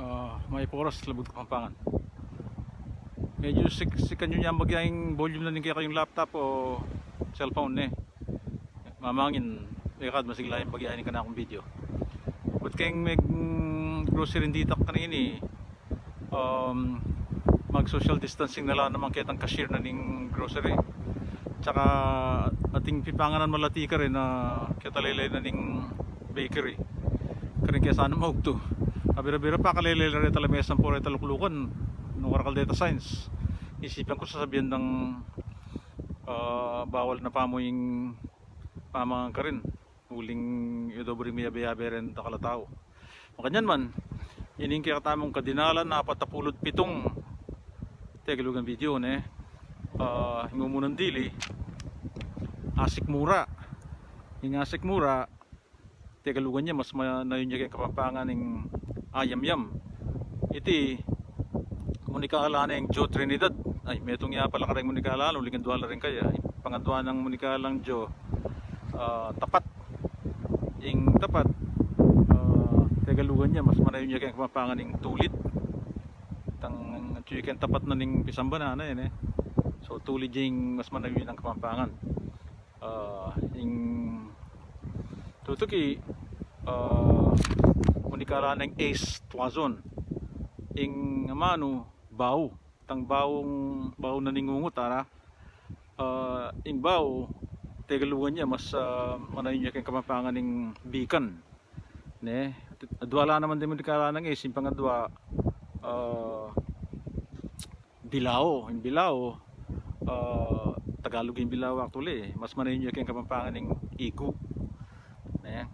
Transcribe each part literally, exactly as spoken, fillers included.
Ah, mayap a oras, Labuad Kapampangan. Medyo sik-, sikan yu nyan bagya ing volume na ning kekayung laptop o cellphone, ne. Mamangin, e ka, masigla yang bagya ing kanakung video. Buat keng meg-, mm, grocery ditak kanini, um, mag-social distancing na la naman ketang cashier na ning grocery. Tsaka ating pipanganan malati karin na keta lele na ning bakery. Karin kaya sana maugtu. Abira-bira pa kalele la reta lamesan pu reta luklukan. Nung karakal deta signs. Isipan ku sasabian dang, ah, bawal na pamu ing pamangan karin. Uling yu do buri miyabe-yabe ren dakal a tau. Makanyan man, ining kekatamung kadinalan, apat a pulu't pitung Tegalugan video, ne. Ah, ing mumunan dili, asikmura. Ing asikmura, Tegalugan ya, mas manayun ya keng Kapampangan ing ayamyam. Iti, munikala neng Jo Trinidad. Ay, metung ya pala kareng munikala, uling adwa la rin kaya. Pangadwa nang munikalang Jo, ah, tapat. Ing tapat, ah, Tegalugan ya, mas manayun ya keng Kapampangan ing tulid. Tang, atyu keng tapat na ning pisamban na, ne. So, tulid ya ing mas manayun yang Kapampangan. Ah, ing tutuki, ah, munikala neng Ace Tuazon. Ing amanu, bau. Tang baung, bau na ning ungut, ara. Ah, ing bau, Tegalugan ya, mas, ah, manayun ya keng Kapampangan ing bikan. Ne? Adwa la naman ding munikala neng Ace, ing pangadwa, ah, bilao. Ing bilao, ah, Tagalog ing bilao actually, mas manayun ya keng Kapampangan ing igu. Ne?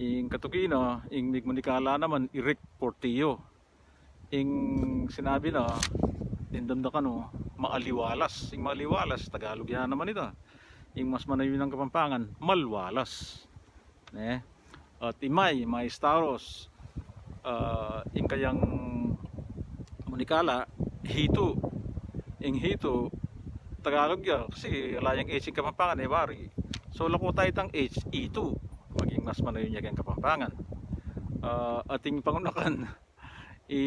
Ing katuki na, ing migmunikala naman, irik, portillo. Ing sinabi na, dimdam da kanu, maaliwalas. Ing maaliwalas, Tagalog ya naman ita. Ing mas manayun yang Kapampangan, malwalas. Ne? At imay, mais taros. Ah, ing kayang munikala, hitu. Ing hitu, Tagalog ya, kasi ala yang H ing Kapampangan, e wari. So, lako taya itang H, itu. Maging mas manayun ya keng Kapampangan. Ah, ating pangunakan, i,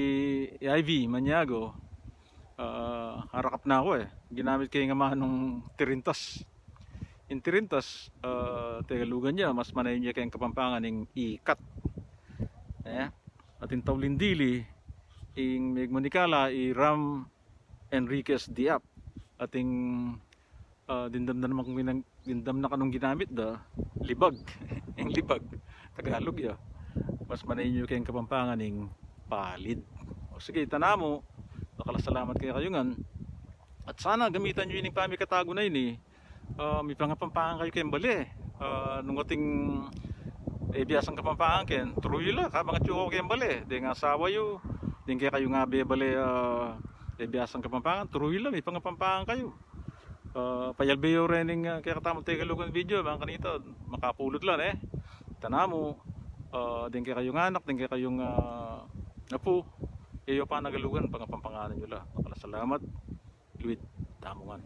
i Ivy Maniago, ah, arakap na ku e. Ginamit ke ing amanung tirintas. Ing tirintas, ah, Tegalugan ya, mas manayun ya keng Kapampangan ing ikat. E, ating tauling dili, ing migmunikala, i Ram Enriquez Diap. Ating, ah, dimdam na naman kung ginam-, dimdam na kanung ginamit da, libag. Ing libag, Tagalog ya. Mas manayun ya keng Kapampangan ing palid. O sige, ita na mu, dakal a salamat kekayu ngan. At sana gamitan yu ining pamikatagu na ini, ah, mipangapampangan kayu keng bale. Ah, nung ating e biasang Kapampangan ken, turu yu la, kabang atyu kayu keng bale. Deng asawa yu, deng kekayung abe bale, ah, e biasang Kapampangan, turu yu la, mipangapampangan kayu. Ah, payalbe yu reng, ah, kekatamung Tegalugan video, bang kanita, makapulud la, ne. Ita na mu, ah, deng kekayung anak, deng kekayung, ah, apu, e yu panagalugan, pangapampanganan yu la. Dakal a salamat, luid tamu ngan.